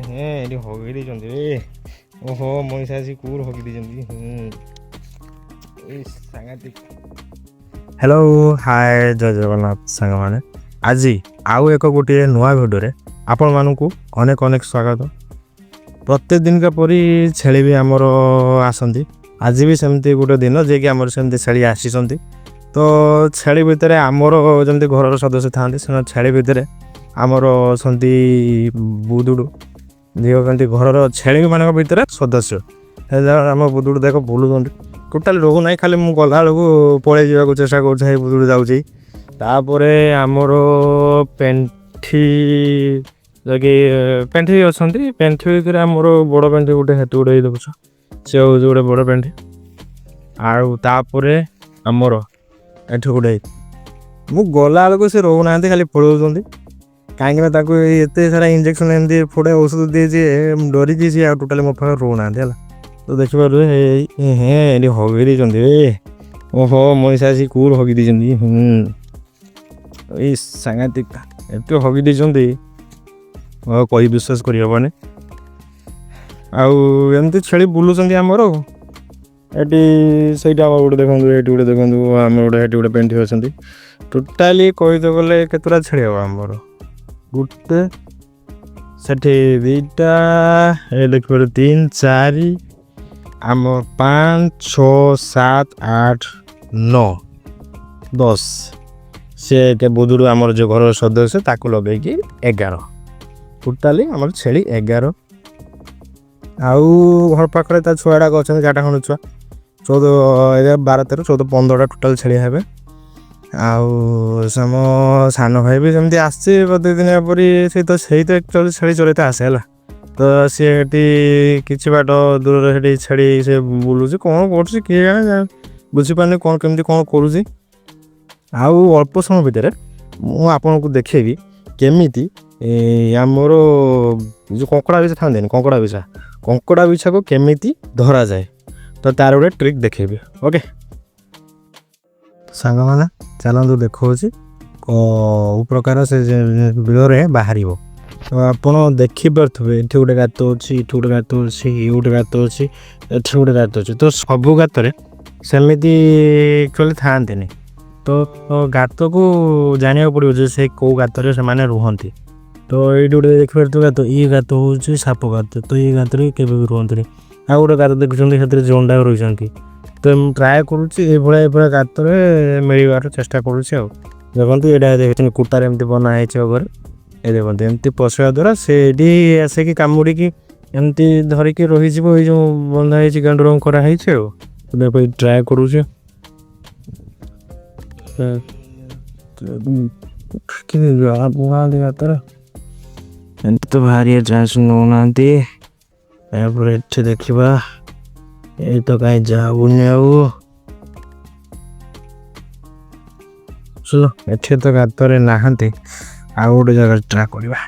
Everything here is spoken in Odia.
ହେ, ଏଠି ହଗେଇ ଦେଇଛନ୍ତି ରେ। ଓହୋ, ମଣିଷ ଆସି କୋଉଠି ହଗି ଦେଇଛନ୍ତି। ଏଇ ସାଙ୍ଗାତିକ। ହ୍ୟାଲୋ, ହାଏ, ଜୟ ଜଗନ୍ନାଥ ସାଙ୍ଗମାନେ। ଆଜି ଆଉ ଏକ ଗୋଟିଏ ନୂଆ ଭିଡ଼ିଓରେ ଆପଣମାନଙ୍କୁ ଅନେକ ଅନେକ ସ୍ୱାଗତ। ପ୍ରତ୍ୟେକ ଦିନକା ପରି ଛେଳି ବି ଆମର ଆସନ୍ତି। ଆଜି ବି ସେମିତି ଗୋଟେ ଦିନ ଯିଏକି ଆମର ସେମିତି ଛେଳି ଆସିଛନ୍ତି। ତ ଛେଳି ଭିତରେ ଆମର ଯେମିତି ଘରର ସଦସ୍ୟ ଥାଆନ୍ତି, ସେମାନେ ଛେଳି ଭିତରେ ଆମର ଅଛନ୍ତି ବୁଦୁଡ଼ୁ, ଯିଏ ହେଉଛନ୍ତି ଘରର ଛେଳିମାନଙ୍କ ଭିତରେ ସଦସ୍ୟ। ଆମ ବୁଦୁଡ଼ୁ ଦେଖ ବୁଲୁଛନ୍ତି, ଟୋଟାଲି ରହୁନାହିଁ, ଖାଲି ମୁଁ ଗଲାବେଳକୁ ପଳେଇ ଯିବାକୁ ଚେଷ୍ଟା କରୁଛି। ହେଇ ବୁଦୁଡ଼ୁ ଯାଉଛି। ତାପରେ ଆମର ପେଣ୍ଠି, ଯାହାକି ପେଣ୍ଠି ଅଛନ୍ତି। ପେଣ୍ଠି ଭିତରେ ଆମର ବଡ଼ ପେଣ୍ଠି ଗୋଟେ ହେଠି ଗୋଟେ ଦେଖୁଛ, ସେ ହେଉଛି ଗୋଟେ ବଡ଼ ପେଣ୍ଠି। ଆଉ ତାପରେ ଆମର ଏଠି ଗୋଟେ, ମୁଁ ଗଲାବେଳକୁ ସେ ରହୁନାହାନ୍ତି, ଖାଲି ପଳଉଛନ୍ତି। କାହିଁକିନା ତାକୁ ଏତେ ସାରା ଇଞ୍ଜେକ୍ସନ୍ ଏମିତି ଫୋଡ଼େ ଔଷଧ ଦିଏ, ଡରିକି ସିଏ ଆଉ ଟୋଟାଲି ମୋ ପାଖରେ ରହୁନାହାନ୍ତି। ହେଲା ତ ଦେଖିପାରୁଥିବେ, ହେ, ଏଠି ହଗେଇ ଦେଇଛନ୍ତି ଏ। ଓହୋ, ମଣିଷ ଆସି କୋଉଠି ହଗି ଦେଇଛନ୍ତି। ଏଇ ସାଙ୍ଗାତିକ, ଏତେ ହଗି ଦେଇଛନ୍ତି ଆଉ କହି ବିଶ୍ୱାସ କରିହେବନି। ଆଉ ଏମିତି ଛେଳି ବୁଲୁଛନ୍ତି ଆମର ଏଠି। ସେଇଟା ଆମର ଗୋଟେ ଦେଖନ୍ତୁ, ଏଇଠି ଗୋଟେ ଦେଖନ୍ତୁ, ଆମର ଗୋଟେ ଏଠି ଗୋଟେ ପେଣ୍ଠି ଅଛନ୍ତି। ଟୋଟାଲି କହିତେ ଗଲେ କେତେଟା ଛେଳି ହେବ ଆମର? ଗୋଟେ ସେଠି 2ଟା, ଏ ଦେଖିପାରୁ 3, 4, ଆମ 5, 6, 7, 8, 9, 10। ସେ ବୁଧୁରୁ ଆମର ଯେଉଁ ଘରର ସଦସ୍ୟ ତାକୁ ଲଗେଇକି 11। ଟୋଟାଲି ଆମର ଛେଳି 11। ଆଉ ଘର ପାଖରେ ତା ଛୁଆଗୁଡ଼ାକ ଅଛନ୍ତି, 4ଟା ଖଣ୍ଡେ ଛୁଆ। 14, 11, 12, 13, 14, 15ଟା ଟୋଟାଲ୍ ଛେଳି ହେବେ। ଆଉ ସେ ମୋ ସାନ ଭାଇ ବି ସେମିତି ଆସିଛି ପ୍ରତିଦିନ ପରି। ସେ ତ ସେଇ ତ ଆକ୍ଚୁଆଲି ଛେଳି ଚରେଇତେ ଆସେ। ହେଲା ତ ସିଏ ଏଠି କିଛି ବାଟ ଦୂରରେ ସେଠି ଛେଳି ସେ ବୁଲୁଛି, କ'ଣ କରୁଛି କିଏ ଜାଣେ, ବୁଝିପାରୁନି କ'ଣ କେମିତି କ'ଣ କରୁଛି। ଆଉ ଅଳ୍ପ ସମୟ ଭିତରେ ମୁଁ ଆପଣଙ୍କୁ ଦେଖେଇବି କେମିତି ଆମର ଯେଉଁ କଙ୍କଡ଼ା ବିଛା ଥାନ୍ତିନି, କଙ୍କଡ଼ା ବିଛା, କଙ୍କଡ଼ା ବିଛାକୁ କେମିତି ଧରାଯାଏ, ତ ତାର ଗୋଟେ ଟ୍ରିକ୍ ଦେଖେଇବି। ଓକେ ସାଙ୍ଗମାନେ, ଚାଲନ୍ତୁ ଦେଖାଉଛି କେଉଁ ପ୍ରକାର ସେ ବିଲରେ ବାହାରିବ। ତ ଆପଣ ଦେଖିପାରୁଥିବେ, ଏଠି ଗୋଟେ ଗାତ ଅଛି, ଏଠି ଗୋଟେ ଗାତ ଅଛି, ଇଏ ଗୋଟେ ଗାତ ଅଛି, ଏଠି ଗୋଟେ ଗାତ ଅଛି। ତ ସବୁ ଗାତରେ ସେମିତି ଆକ୍ଚୁଆଲି ଥାଆନ୍ତିନି। ତ ଗାତକୁ ଜାଣିବାକୁ ପଡ଼ିବ ଯେ ସେ କେଉଁ ଗାତରେ ସେମାନେ ରୁହନ୍ତି। ତ ଏଇଠି ଗୋଟେ ଦେଖିପାରୁଥିବେ ଗାତ, ଇଏ ଗାତ ହେଉଛି ସାପ ଗାତ। ତ ଇଏ ଗାତରେ କେବେ ବି ରୁହନ୍ତିନି। ଆଉ ଗୋଟେ ଗାତ ଦେଖୁଛନ୍ତି, ସେଥିରେ ଜଣ୍ଡା ରହିଛନ୍ତି। ତ ମୁଁ ଟ୍ରାଏ କରୁଛି ଏଇଭଳିଆ ଏଇଭଳିଆ ଗାତରେ ମିଳିବାର ଚେଷ୍ଟା କରୁଛି। ଆଉ ଦେଖନ୍ତୁ, ଏଇଟା ଦେଖୁଛନ୍ତି, କୁଟାରେ ଏମିତି ବନା ହେଇଛି ଉପରେ। ଏ ଦେଖନ୍ତୁ, ଏମିତି ପଶିବା ଦ୍ୱାରା ସେ ଏଠି ଆସିକି କାମୁଡ଼ିକି ଏମିତି ଧରିକି ରହିଯିବ। ଏଇ ଯେଉଁ ବନ୍ଧା ହେଇଛି, ଗାଣ୍ଡୁରଙ୍ଗ କରାହେଇଛି। ଆଉ ଦେଖ, ଟ୍ରାଏ କରୁଛି। ଗାତରେ ଏମିତି ତ ବାହାରିବା ଚାନ୍ସ ନେଉନାହାନ୍ତି। ତାପରେ ଏଠି ଦେଖିବା, ଏଇ ତ କାହିଁ ଯାଉନି। ଆଉ ଶୁଣ, ଏଠି ତ ଗାତରେ ନାହାନ୍ତି। ଆଉ ଗୋଟେ ଜାଗାରେ ଟ୍ରାଏ କରିବା।